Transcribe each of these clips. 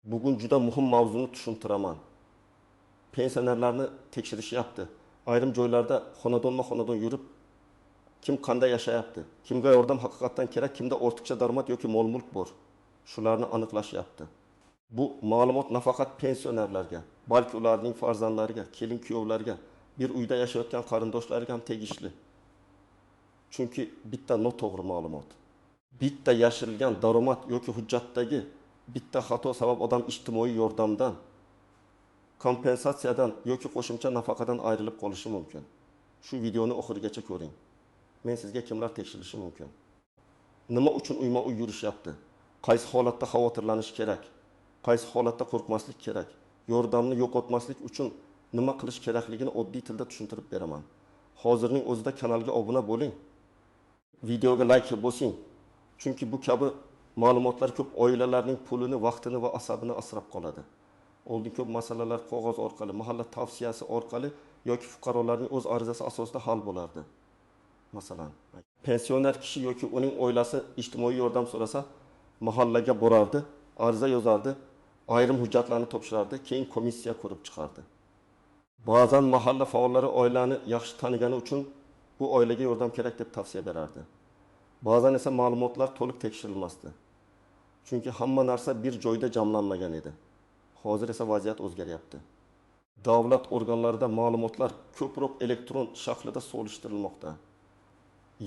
Bugun juda muhim mavzuni tushuntiraman. Pensionerlarni tekshirishyapti. Ayrim joylarda xonadonma-xonadon yurib, kim qanday yashayapti, kimga yordam haqiqatdan kerak, kimda ortiqcha daromad yoki mol-mulk bor, shularni aniqlashyapti. Bu ma'lumot nafaqat pensionerlarga, balki ularning farzandlariga, kelin-kuyovlarga, bir uyda yashayotgan qarindoshlariga ham tegishli. Chunki bitta noto'g'ri ma'lumot, bitta yashirilgan daromad yoki hujjatdagi bitta xato sabab odam ijtimoiy yordamdan, kompensatsiyadan yoki qo'shimcha nafaqadan ayrilib qolishi mumkin. Shu videoni oxirigacha ko'ring. Men sizga kimlar tekshirilishi mumkin, nima uchun uyma-uy yurishyapti, qaysi holatda xavotirlanish kerak, qaysi holatda qo'rqmaslik kerak, yordamni yo'qotmaslik uchun nima qilish kerakligini oddiy tilda tushuntirib beraman. Hozirning o'zida kanalga obuna bo'ling, videoga like bosing, chunki bu kabi ma'lumotlar ko'p oilalarning pulini, vaqtini va asabini asrab qoladi. Oldin ko'p masalalar qog'oz orqali, mahalla tavsiyasi orqali yoki fuqarolarning o'z arizasi asosida hal bo'lardi. Masalan, pensioner kishi yoki uning oilasi ijtimoiy yordam so'rasa, mahallaga borardi, ariza yozardi, ayrim hujjatlarni topshirardi, keyin komissiya ko'rib chiqardi. Ba'zan mahalla faollari oilani yaxshi tanigani uchun bu oilaga yordam kerak deb tavsiya berardi. Ba'zan esa ma'lumotlar to'liq tekshirilmasdi. Chunki hamma narsa bir joyda jamlanmagan edi. Hozir esa vaziyat o'zgaryapti. Davlat organlarida ma'lumotlar ko'proq elektron shaklida solishtirilmoqda.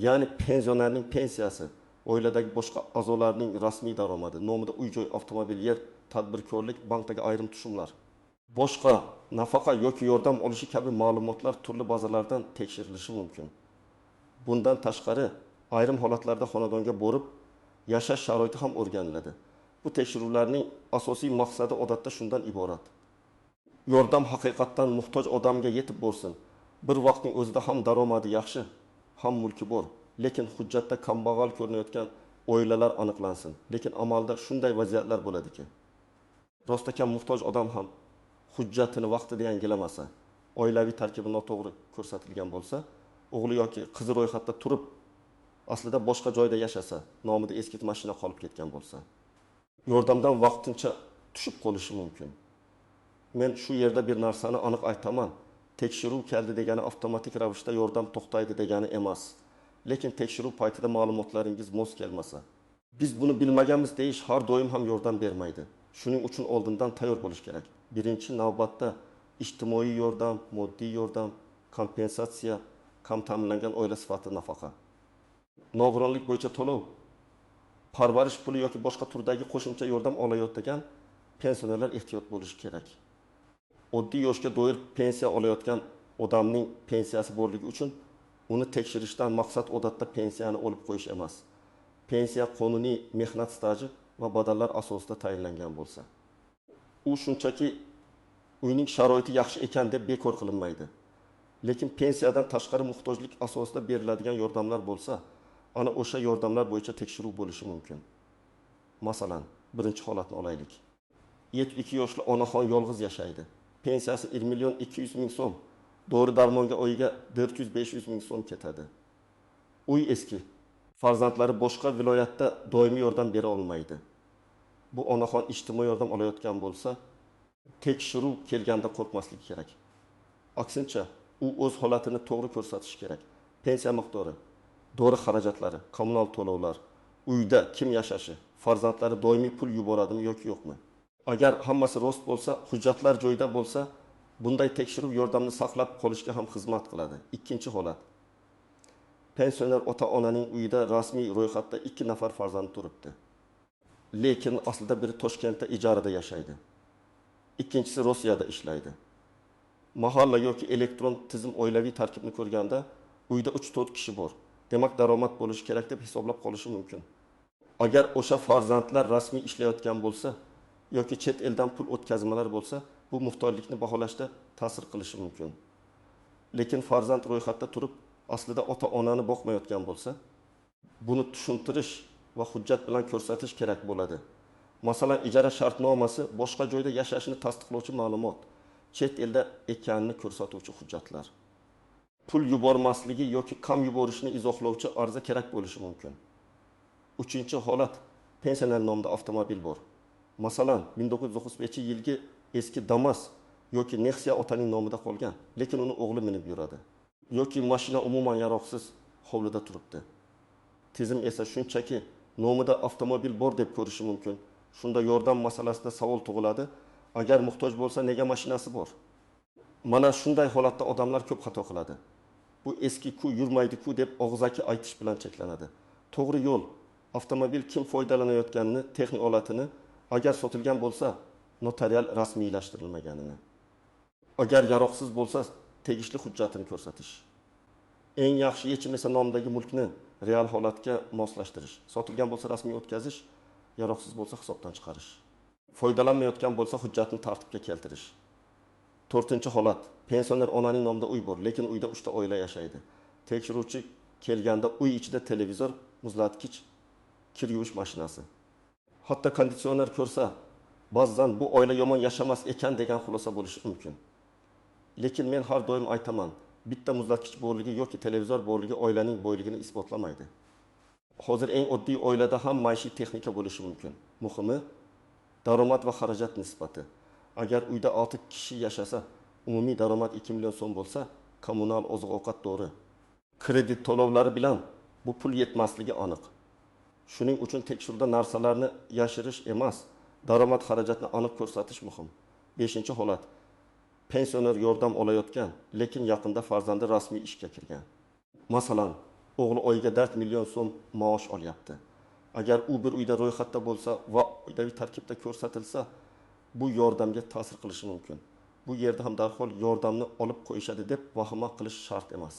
Ya'ni pensionerning pensiyasi, oiladagi boshqa a'zolarning rasmiy daromadi, nomida uy-joy, avtomobil, yer, tadbirkorlik, bankdagi ayrim tushumlar, boshqa nafaqa yoki yordam olishi kabi ma'lumotlar turli bazalardan tekshirilishi mumkin. Bundan tashqari, ayrim holatlarda xonadonga borib, yashash sharoiti ham o'rganiladi. Bu tekshiruvlarning asosiy maqsadi odatda shundan iborat: yordam haqiqatdan muhtoj odamga yetib borsin. Bir vaqtning o'zida ham daromadi yaxshi, ham mulki bor, lekin hujjatda kambag'al ko'rinayotgan oilalar aniqlansin. Lekin amalda shunday vaziyatlar bo'ladiki, rostakam muhtoj odam ham hujjatini vaqtida yangilamasa, oilaviy tarkibi noto'g'ri ko'rsatilgan bo'lsa, o'g'li yoki qizi ro'yxatda turib, aslida boshqa joyda yashasa, nomida eski mashina qolib ketgan bo'lsa, yordamdan vaqtincha tushib qolishi mumkin. Men shu yerda bir narsani aniq aytaman. Tekshiruv keldi degani avtomatik ravishda yordam to'xtaydi degani emas. Lekin tekshiruv paytida ma'lumotlaringiz mos kelmasa, biz buni bilmaganmiz deyish har doim ham yordam bermaydi. Shuning uchun oldindan tayyor bo'lish kerak. Birinchi navbatda ijtimoiy yordam, moddiy yordam, kompensatsiya, kam ta'minlangan oila sifatida nafaqa, nogironlik bo'yicha to'lov, parvarish puli yoki boshqa turdagi qo'shimcha yordam olayotgan pensionerlar ehtiyot bo'lishi kerak. Oddiy yoshga doir pensiya olayotgan odamning pensiyasi borligi uchun uni tekshirishdan maqsad odatda pensiyani olib qo'yish emas. Pensiya qonuniy mehnat staji va badallar asosida tayinlangan bo'lsa, u shunchaki uyning sharoiti yaxshi ekan deb bekor qilinmaydi. Lekin pensiyadan tashqari muhtojlik asosida beriladigan yordamlar bo'lsa, ana o'sha yordamlar bo'yicha tekshiruv bo'lishi mumkin. Masalan, birinchi holatni olaylik. 72 yoshli onaxon yolg'iz yashaydi. Pensiyasi 1 million 200 ming so'm. Dori darmonga oyiga 400-500 ming so'm ketadi. Uy eski. Farzandlari boshqa viloyatda doimiy yordam bera olmaydi. Bu onaxon ijtimoiy yordam olayotgan bo'lsa, tekshiruv kelganda qo'rqmasligi kerak. Aksincha, u o'z holatini to'g'ri ko'rsatishi kerak. Pensiya miqdori, dori xarajatlari, kommunal to'lovlar, uyda kim yashashi, farzandlari doimiy pul yuboradimi yoki yo'qmi? Agar hammasi rost bo'lsa, hujjatlar joyida bo'lsa, bunday tekshiruv yordamni saqlab qolishga ham xizmat qiladi. Ikkinchi holat. Pensioner ota-onaning uyida rasmiy ro'yxatda 2 nafar farzand turibdi. Lekin aslida biri Toshkentda ijarada yashaydi. Ikkinchisi Rossiyada ishlaydi. Mahalla yoki elektron tizim oilaviy tarkibni ko'rganda uyda 3-4 kishi bor. Demak, daromad bo'lishi kerak deb hisoblab qolishi mumkin. Agar o'sha farzandlar rasmiy ishlayotgan bo'lsa yoki chet eldan pul o'tkazmalar bo'lsa, bu muhtojlikni baholashda ta'sir qilishi mumkin. Lekin farzand ro'yxatda turib, aslida ota-onani boqmayotgan bo'lsa, buni tushuntirish va hujjat bilan ko'rsatish kerak bo'ladi. Masalan, ijara shartnomasi, boshqa joyda yashashini tasdiqlovchi ma'lumot, chet elda ekanini ko'rsatuvchi hujjatlar. Pul yubormasligi yoki kam yuborishni izohlovchi ariza kerak bo'lishi mumkin. Uchinchi holat, pensioner nomida avtomobil bor. Masalan, 1995-yilgi eski Damas yoki Nexia otaning nomida qolgan, lekin uni o'g'li minib yuradi. Yoki mashina umuman yaroqsiz, hovlida turibdi. Tizim esa shunchaki nomida avtomobil bor deb ko'rishi mumkin. Shunda yordam masalasida savol tug'iladi: agar muhtoj bo'lsa, nega mashinasi bor? Mana shunday holatda odamlar ko'p xato qiladi. Bu eski-ku, yurmaydi-ku deb og'zaki aytish bilan cheklanadi. To'g'ri yo'l: avtomobil kim foydalanayotganini, texnik holatini, agar sotilgan bo'lsa, notarial rasmiylashtirilmaganini. Agar yaroqsiz bo'lsa, tegishli hujjatini ko'rsatish. Eng yaxshi yechim esa nomdagi mulkni real holatga moslashtirish. Sotilgan bo'lsa rasmiy o'tkazish, yaroqsiz bo'lsa hisobdan chiqarish. Foydalanmayotgan bo'lsa hujjatni tartibga keltirish. To'rtinchi holat: pensioner onaning nomida uy bor, lekin uyda 3 ta oila yashaydi. Tekshiruvchi kelganda uy ichida televizor, muzlatgich, kir yuvish mashinasi. Hatto konditsioner ko'rsa, ba'zan bu oila yomon yashamas ekan degan xulosa bo'lishi mumkin. Lekin men har doim aytaman, bitta muzlatgich borligi yoki televizor borligi oilaning boyligini isbotlamaydi. Hozir eng oddiy oilada ham maishiy texnika bo'lishi mumkin. Muhimi daromad va xarajat nisbati. Agar uyda 6 kishi yashasa, umumiy daromad 2 million so'm bo'lsa, kommunal oziq-ovqat to'g'ri. Kredit to'lovlari bilan bu pul yetmasligi aniq. Shuning uchun tekshiruvda narsalarni yashirish emas, daromad xarajatni aniq ko'rsatish muhim. 5-holat. Pensioner yordam olayotgan, lekin yaqinda farzandi rasmiy ishga kirgan. Masalan, o'g'li oyiga 4 million so'm maosh olyapti. Agar u bir uyda ro'yxatda bo'lsa va oilaviy tarkibda ko'rsatilsa, bu yordamga ta'sir qilishi mumkin. Bu yerda ham darhol yordamni olib qo'yishadi deb vahima qilish shart emas.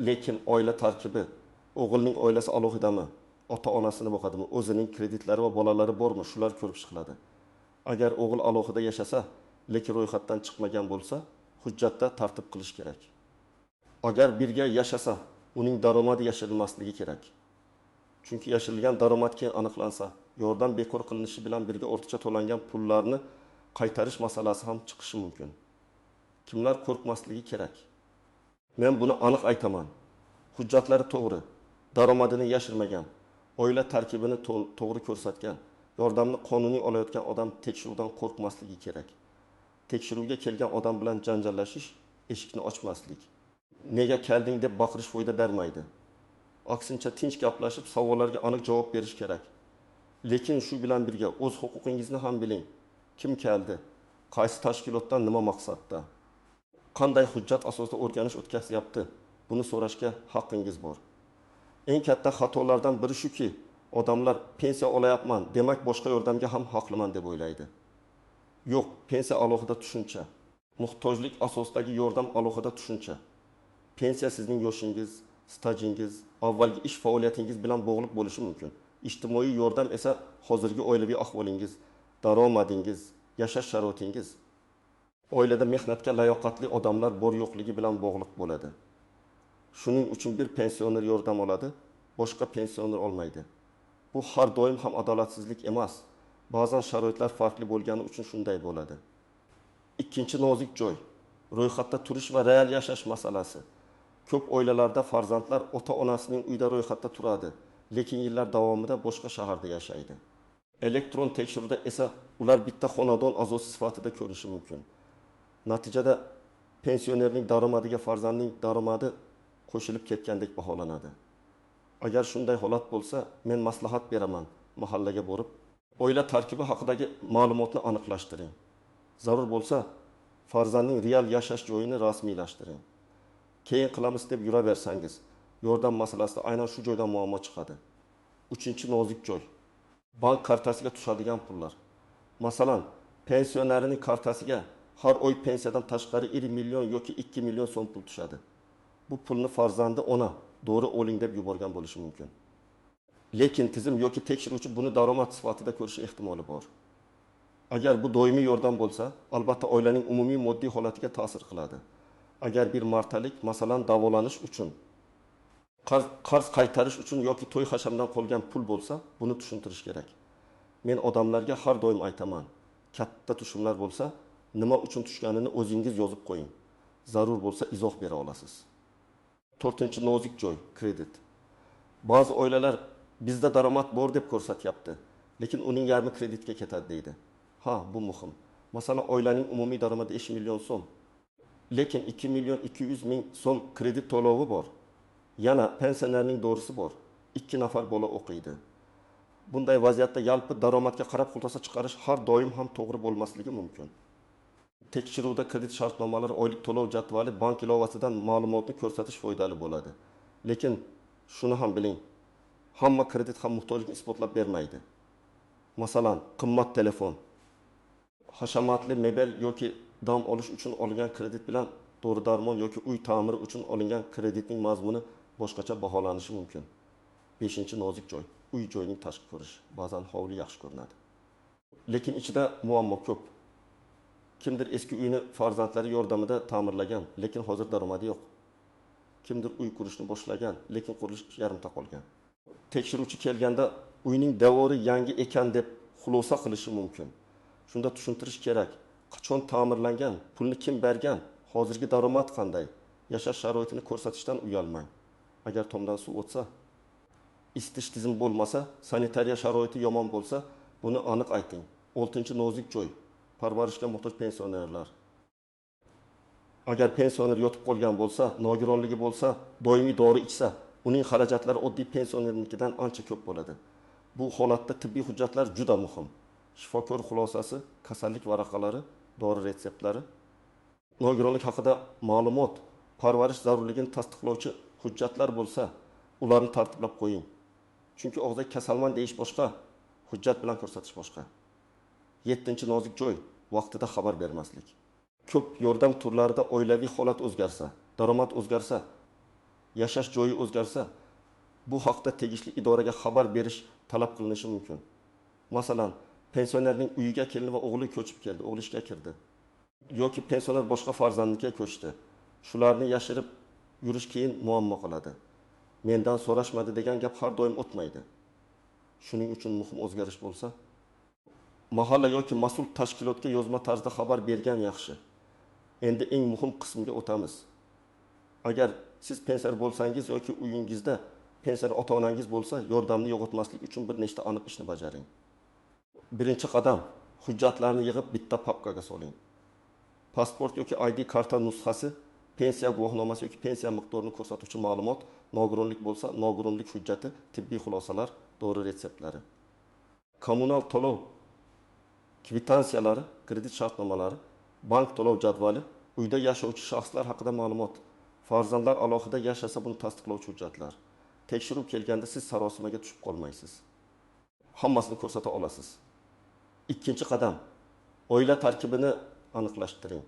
Lekin oila tarkibi, o'g'ilning oilasi alohidami, ota-onasini boqadimi, o'zining kreditlari va bolalari bormi, shular ko'rib chiqiladi. Agar o'g'il alohida yashasa, lekin ro'yxatdan chiqmagan bo'lsa, hujjatda tartib qilish kerak. Agar birga yashasa, uning daromadi yashirilmasligi kerak. Chunki yashirilgan daromad keyin aniqlansa, yordam bekor qilinishi bilan birga ortiqcha to'langan pullarni qaytarish masalasi ham chiqishi mumkin. Kimlar qo'rqmasligi kerak? Men buni aniq aytaman. Hujjatlari to'g'ri, daromadini yashirmagan, oila tarkibini to'g'ri ko'rsatgan, yordamni qonuniy olayotgan odam tekshiruvdan qo'rqmasligi kerak. Tekshiruvga kelgan odam bilan janjallashish, eshikni ochmaslik, nega kelding deb baqirish foyda bermaydi. Aksincha tinch gaplashib, savollarga aniq javob berish kerak. Lekin shu bilan birga o'z huquqingizni ham biling. Kim keldi? Qaysi tashkilotdan, nima maqsadda? Qanday hujjat asosida o'rganish o'tkazyapti? Buni so'rashga haqqingiz bor. Eng katta xatolardan biri shuki, odamlar pensiya olayapman, demak boshqa yordamga ham haqliman deb o'ylaydi. Yo'q, pensiya alohida tushuncha. Muhtojlik asosidagi yordam alohida tushuncha. Pensiya sizning yoshingiz, stajingiz, avvalgi ish faoliyatingiz bilan bog'liq bo'lishi mumkin. Ijtimoiy yordam esa hozirgi oilaviy ahvolingiz, daromadingiz, yashash sharoitingiz. Oilada mehnatga layoqatli odamlar bor yo'qligi bilan bog'liq bo'ladi. Shuning uchun bir pensioner yordam oladi, boshqa pensioner olmaydi. Bu har doim ham adolatsizlik emas. Ba'zan sharoitlar farqli bo'lgani uchun shunday bo'ladi. Ikkinchi nozik joy ro'yxatda turish va real yashash masalasi. Ko'p oilalarda farzandlar ota-onasining uyda ro'yxatda turadi, lekin yillar davomida boshqa shaharda yashaydi. Elektron tekshiruvda esa ular bitta xonadon a'zosi sifatida ko'rinishi mumkin. Natijada pensionerning daromadiga farzandning daromadi qo'shilib ketgandek baholanadi. Agar shunday holat bo'lsa, men maslahat beraman, mahallaga borib oila tarkibi haqidagi ma'lumotni aniqlashtiring. Zarur bo'lsa, farzandning real yashash joyini rasmiylashtiring. Keyin qilamiz deb yuraversangiz, yordam masalasida aynan shu joydan muammo chiqadi. Uchinchi nozik joy bank kartasiga tushadigan pullar. Masalan, pensionerning kartasiga har oy pensiyadan tashqari 1 million yoki 2 million so'm pul tushadi. Bu pulni farzandi ona dori oling deb yuborgan bo'lishi mumkin. Lekin tizim yoki tekshiruvchi buni daromad sifatida ko'rishi ehtimoli bor. Agar bu doimiy yordam bo'lsa, albatta oilaning umumiy moddiy holatiga ta'sir qiladi. Agar bir martalik, masalan, davolanish uchun, qarz qaytarish uchun yoki to'y hashamdan qolgan pul bo'lsa, buni tushuntirish kerak. Men odamlarga har doim aytaman, katta tushumlar bo'lsa, nima uchun tushganini o'zingiz yozib qo'ying. Zarur bo'lsa izoh bera olasiz. To'rtinchi nozik joy kredit. Ba'zi oilalar bizda daromad bor deb ko'rsatyapti, lekin uning yarmi kreditga ketadi deydi. Ha, bu muhim. Masalan, oilaning umumiy daromadi 5 million so'm. Lekin 2 million 200 ming so'm kredit to'lovi bor. Yana pensionerning dorisi bor. 2 nafar bola o'qiydi. Bunday vaziyatda yalpi daromadga qarab xulosa chiqarish har doim ham to'g'ri bo'lmasligi mumkin. Tekshiruvda kredit shartnomalari, oylik to'lov jadvali, bank ilovasidan ma'lumotni ko'rsatish foydali bo'ladi. Lekin shuni ham biling, hamma kredit ham muhtojlikni isbotlab bermaydi. Masalan, qimmat telefon, hashamatli mebel yoki dam olish uchun olingan kredit bilan dori-darmon yoki uy ta'miri uchun olingan kreditning mazmuni boshqacha baholanishi mumkin. 5-nozik joy, uy joyning tashqi ko'rishi. Ba'zan hovli yaxshi ko'rinadi. Lekin ichida muammo ko'p. Kimdir eski uyni farzandlari yordamida ta'mirlagan, lekin hozir daromadi yo'q. Kimdir uy qurishni boshlagan, lekin qurilish yarimta qolgan. Tekshiruvchi kelganda uyning davori yangi ekan deb xulosa qilishi mumkin. Shunda tushuntirish kerak. Qachon ta'mirlangan, pulni kim bergan, hozirgi daromad qanday, yashash sharoitini ko'rsatishdan uyalmang. Agar tomdan suv o'tsa, isitish tizimi bo'lmasa, sanitariya sharoiti yomon bo'lsa, buni aniq ayting. 6-nozik joy, parvarishga muhtoj pensionerlar. Agar pensioner yotib qolgan bo'lsa, nogironligi bo'lsa, doimiy dori ichsa, uning xarajatlari oddiy pensionernikidan ancha ko'p bo'ladi. Bu holatda tibbiy hujjatlar juda muhim. Shifokor xulosasi, kasallik varaqalari, dori retseptlari, nogironlik haqida ma'lumot, parvarish zarurligini tasdiqlovchi hujjatlar bo'lsa, ularni tartiblab qo'ying. Chunki og'zaki kasalman deyish boshqa, hujjat bilan ko'rsatish boshqa. 7-nozik joy, vaqtida xabar bermaslik. Ko'p yordam turlarida oilaviy holat o'zgarsa, daromad o'zgarsa, yashash joyi o'zgarsa, bu haqda tegishli idoraga xabar berish talab qilinishi mumkin. Masalan, pensionerning uyiga kelin va o'g'li ko'chib keldi, o'g'li ishga kirdi. Yoki pensioner boshqa farzandnikiga ko'chdi. Shularni yashirib yurish keyin muammo qiladi. Mendan so'rashmadi degan gap har doim o'tmaydi. Shuning uchun muhim o'zgarish bo'lsa, mahalla yoki mas'ul tashkilotga yozma tarzda xabar bergan yaxshi. Endi eng muhim qismga o'tamiz. Agar siz pensioner bo'lsangiz yoki uyingizda pensioner ota-onangiz bo'lsa, yordamni yo'qotmaslik uchun bir nechta aniq ishni bajaring. Birinchi qadam, hujjatlarni yig'ib bitta papkaga soling. Pasport yoki ID karta nusxasi, pensiya guvohnomasi yoki pensiya miqdorini ko'rsatuvchi ma'lumot, nogironlik bo'lsa, nogironlik hujjati, tibbiy xulosalar, dori retseptlari. Kommunal to'lov kvitansiялari, kredit shartnomalari, bank to'lov jadvali, uyda yashovchi shaxslar haqida ma'lumot, farzandlar alohida yashasa buni tasdiqlovchi hujjatlar. Tekshiruv kelganda siz sarosimaga tushib qolmaysiz. Hammasini ko'rsata olasiz. 2-qadam, oila tarkibini aniqlashtiring.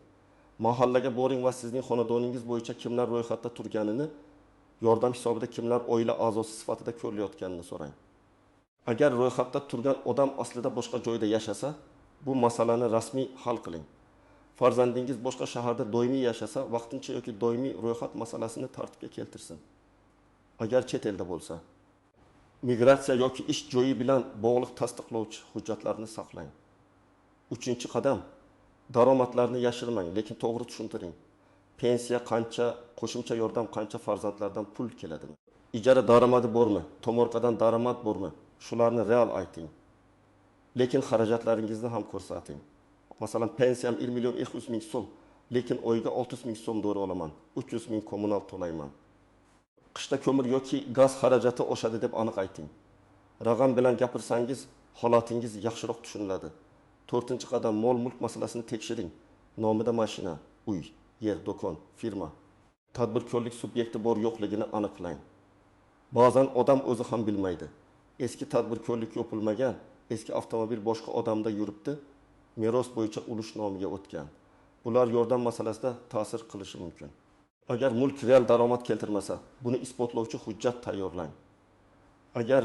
Mahallaga boring va sizning xonadoningiz bo'yicha kimlar ro'yxatda turganini, yordam hisobida kimlar oila a'zosi sifatida ko'rilayotganini so'rang. Agar ro'yxatda turgan odam aslida boshqa joyda yashasa, bu masalani rasmiy hal qiling. Farzandingiz boshqa shaharda doimiy yashasa, vaqtincha yoki doimiy ro'yxat masalasini tartibga keltirsin. Agar chet elda bo'lsa, migratsiya yoki ish joyi bilan bog'liq tasdiqlovchi hujjatlarni saqlang. 3-qadam, daromadlarni yashirmang, lekin to'g'ri tushuntiring. Pensiya qancha, qo'shimcha yordam qancha, farzandlardan pul keladimi? Ijara daromadi bormi? Tomorqadan daromad bormi? Shularni real ayting. Lekin xarajatlaringizni ham ko'rsating. Masalan, pensiyam 1 million 200 ming so'm, lekin oyga 600 ming so'm dori olaman, 300 ming kommunal to'layman. Qishda ko'mir yoki gaz xarajati oshadi deb aniq ayting. Raqam bilan gapirsangiz, holatingiz yaxshiroq tushuniladi. 4-qadam, mol-mulk masalasini tekshiring. Nomida mashina, uy, yer, do'kon, firma, tadbirkorlik subyekti bor yo'qligini aniqlang. Ba'zan odam o'zi ham bilmaydi. Eski tadbirkorlik yopilmagan, eski avtomobil boshqa odamda yuribdi, meros bo'yicha ulush nomiga o'tgan. Bular yordam masalasida ta'sir qilishi mumkin. Agar mulk real daromad keltirmasa, buni isbotlovchi hujjat tayyorlang. Agar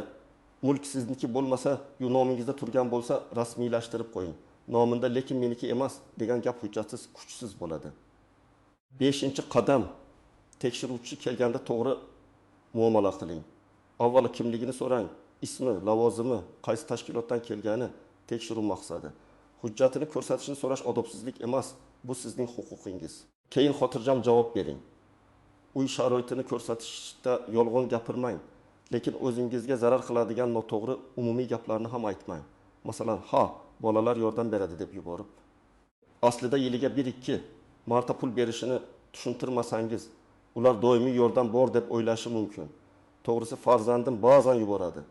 mulk sizniki bo'lmasa, nomingizda turgan bo'lsa, rasmiylashtirib qo'ying. Nomimda lekin meniki emas degan gap hujjatsiz, kuchsiz bo'ladi. 5-qadam, tekshiruvchi kelganda to'g'ri muomala qiling. Avvalo kimligini so'rang, ismi, lavozimi, qaysi tashkilotdan kelgani, tekshiruv maqsadi. Hujjatini ko'rsatishni so'rash odobsizlik emas, bu sizning huquqingiz. Keyin xotirjam javob bering. Uy sharoitini ko'rsatishda yolg'on gapirmang, lekin o'zingizga zarar qiladigan noto'g'ri umumiy gaplarni ham aytmang. Masalan, ha, Bolalar yordam beradi deb yuborib. Aslida yiliga 1-2 marta pul berishini tushuntirmasangiz, ular doimiy yordam bor deb o'ylashi mumkin. To'g'risi, farzandim ba'zan yuboradi.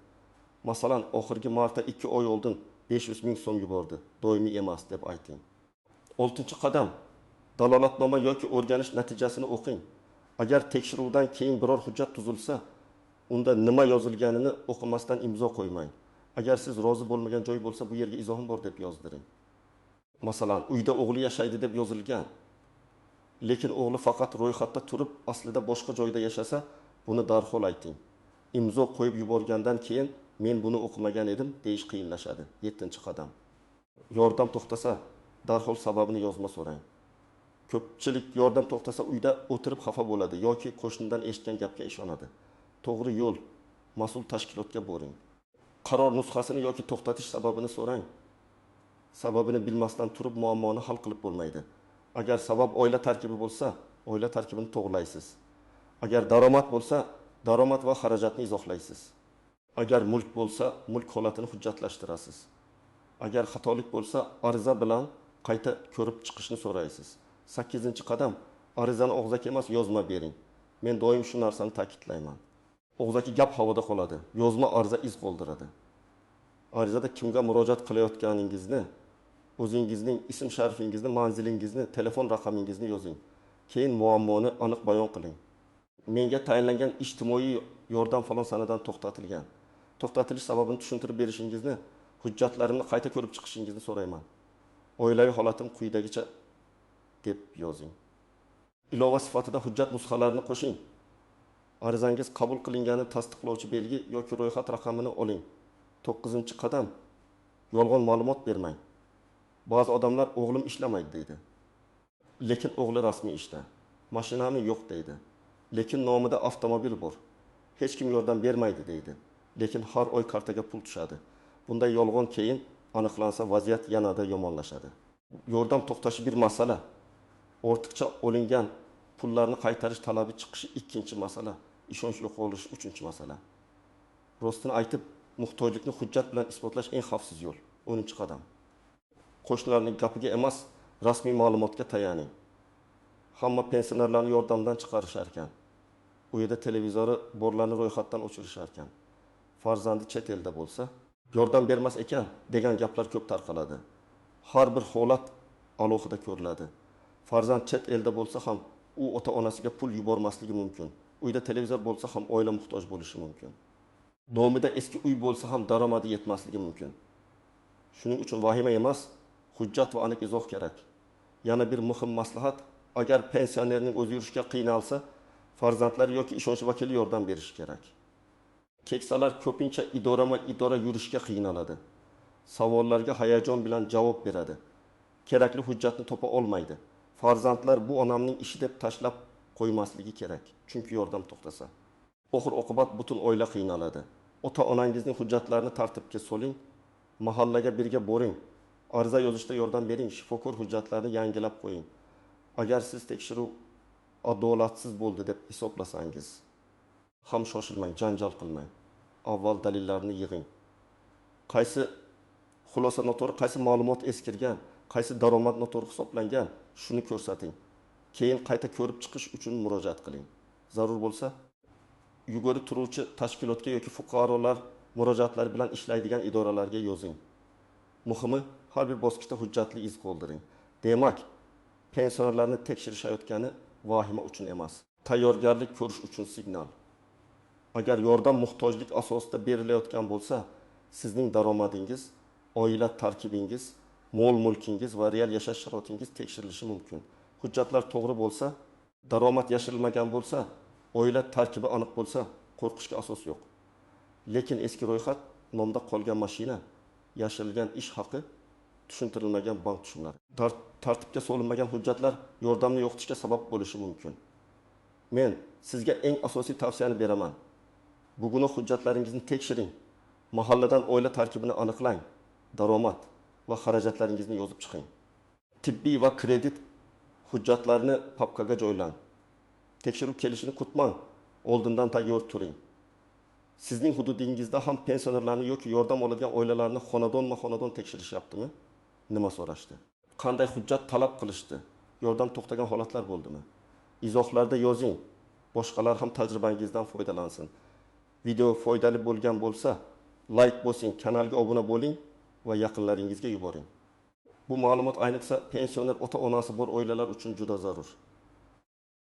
Masalan, oxirgi marta 2 oy oldin 500 ming so'm yubordi, doimiy emas deb ayting. 6-qadam. Dalolatnoma yoki o'rganish natijasini o'qing. Agar tekshiruvdan keyin biror hujjat tuzilsa, unda nima yozilganini o'qimasdan imzo qo'ymang. Agar siz rozi bo'lmagan joy bo'lsa, bu yerga izohim bor deb yozdiring. Masalan, uyda o'g'li yashaydi deb yozilgan, lekin o'g'li faqat ro'yxatda turib, aslida boshqa joyda yashasa, buni darhol ayting. Imzo qo'yib yuborgandan keyin men buni o'qimagan edim deyish qiyinlashadi. 7-qadam. Yordam to'xtasa, darhol sababini yozma so'rang. Ko'pchilik yordam to'xtasa uyda o'tirib xafa bo'ladi yoki qo'shnidan eshitgan gapga ishonadi. To'g'ri yo'l, mas'ul tashkilotga boring. Qaror nusxasini yoki to'xtatish sababini so'rang. Sababini bilmasdan turib muammoni hal qilib bo'lmaydi. Agar sabab oila tarkibi bo'lsa, oila tarkibini to'g'rilaysiz. Agar daromad bo'lsa, daromad va xarajatni izohlaysiz. Agar mulk bo'lsa, mulk holatini hujjatlashtirasiz. Agar xatolik bo'lsa, ariza bilan qayta ko'rib chiqishni so'raysiz. 8-qadam. Arizani og'zaki emas, yozma bering. Men doim shu narsani ta'kidlayman. Og'zaki gap havoda qoladi, yozma ariza iz qoldiradi. Arizada kimga murojaat qilayotganingizni, o'zingizning ism sharifingizni, manzilingizni, telefon raqamingizni yozing. Keyin muammoni aniq bayon qiling. Menga tayinlangan ijtimoiy yordam falon sanadan to'xtatilgan. To'xtatilish sababini tushuntirib berishingizni, hujjatlarimni qayta ko'rib chiqishingizni so'rayman. Oilaviy holatim quyidagicha deb yozing. Ilova sifatida hujjat nusxalarini qo'shing. Arizangiz qabul qilinganini tasdiqlovchi belgi yoki ro'yxat raqamini oling. 9-qadam. Yolg'on ma'lumot bermang. Ba'zi odamlar o'g'lim ishlamaydi deydi. Lekin o'g'li rasmiy ishda. Mashinami yo'q deydi. Lekin nomida avtomobil bor. Hech kim yordam bermaydi deydi. Lekin har oy kartaga pul tushadi. Bunday yolg'on keyin aniqlansa vaziyat yanada yomonlashadi. Yordam to'xtashi bir masala. Ortiqcha olingan pullarni qaytarish talabi chiqishi ikkinchi masala. Ishonch yo'qolishi uchinchi masala. Rostini aytib, muhtojlikni hujjat bilan isbotlash eng xavfsiz yo'l. 10-qadam. Qo'shnilarning gapiga emas, rasmiy ma'lumotga tayaning. Hamma pensionerlarni yordamdan chiqarishar ekan. U yerda televizori borlarni ro'yxatdan o'chirishar ekan. Farzandi chet elda bo'lsa, yordam bermas ekan degan gaplar ko'p tarqaladi. Har bir holat alohida ko'riladi. Farzand chet elda bo'lsa ham u ota-onasiga pul yubormasligi mumkin. Uyda televizor bo'lsa ham oila muhtoj bo'lishi mumkin. Nomida eski uy bo'lsa ham daromadi yetmasligi mumkin. Shuning uchun vahima emas, hujjat va aniq izoh kerak. Yana bir muhim maslahat, agar pensionerning o'zi yurishga qiynalsa, farzandlari yoki ishonch vakili yordam berishi kerak. Keksalar ko'pincha idorama-idora yurishga qiynaladi. Savollarga hayajon bilan javob beradi. Kerakli hujjatni topa olmaydi. Farzandlar bu onamning ishi deb tashlab qo'ymasligi kerak, chunki yordam to'xtasa. Oxir oqibat butun oila qiynaladi. Ota-onangizning hujjatlarini tartibga soling, mahallaga birga boring, ariza yozishda yordam bering, shifokor hujjatlarini yangilab qo'ying. Agar siz tekshiruv adolatsiz bo'ldi deb hisoblasangiz, ham shoshilmang, janjal qilmang. Avval dalillarni yig'ing. Qaysi xulosa noto'g'ri, qaysi ma'lumot eskirgan, qaysi daromad noto'g'ri hisoblangan, shuni ko'rsating. Keyin qayta ko'rib chiqish uchun murojaat qiling. Zarur bo'lsa, yuqori turuvchi tashkilotga yoki fuqarolar murojaatlari bilan ishlaydigan idoralarga yozing. Muhimi, har bir bosqichda hujjatli iz qoldiring. Demak, pensionerlarni tekshirishayotgani vahima uchun emas, tayyorgarlik ko'rish uchun signal. Agar yordam muhtojlik asosida berilayotgan bo'lsa, sizning daromadingiz, oila tarkibingiz, mol-mulkingiz va real yashash sharoitingiz tekshirilishi mumkin. Hujjatlar to'g'ri bo'lsa, daromad yashirilmagan bo'lsa, oila tarkibi aniq bo'lsa, qo'rqishga asos yo'q. Lekin eski ro'yxat, nomda qolgan mashina, yashirilgan ish haqi, tushuntirilmagan bank tushumlari, tartibga solinmagan hujjatlar yordamni yo'qotishga sabab bo'lishi mumkin. Men sizga eng asosiy tavsiyani beraman. Bugun hujjatlaringizni tekshiring. Mahalladan oila tarkibini aniqlang. Daromad va xarajatlaringizni yozib chiqing. Tibbiy va kredit hujjatlarini papkaga joylang. Tekshiruv kelishini kutmang, oldindan tayyor turing. Sizning hududingizda ham pensionerlarni yoki yordam oladigan oilalarni xonadonma-xonadon tekshirishyaptimi? Nima so'rashdi? Qanday hujjat talab qilishdi? Yordam to'xtagan holatlar bo'ldimi? Izohlarda yozing, boshqalar ham tajribangizdan foydalansin. Video foydali bo'lgan bo'lsa, layk bosing, kanalga obuna bo'ling va yaqinlaringizga yuboring. Bu ma'lumot ayniqsa pensioner ota-onasi bor oilalar uchun juda zarur.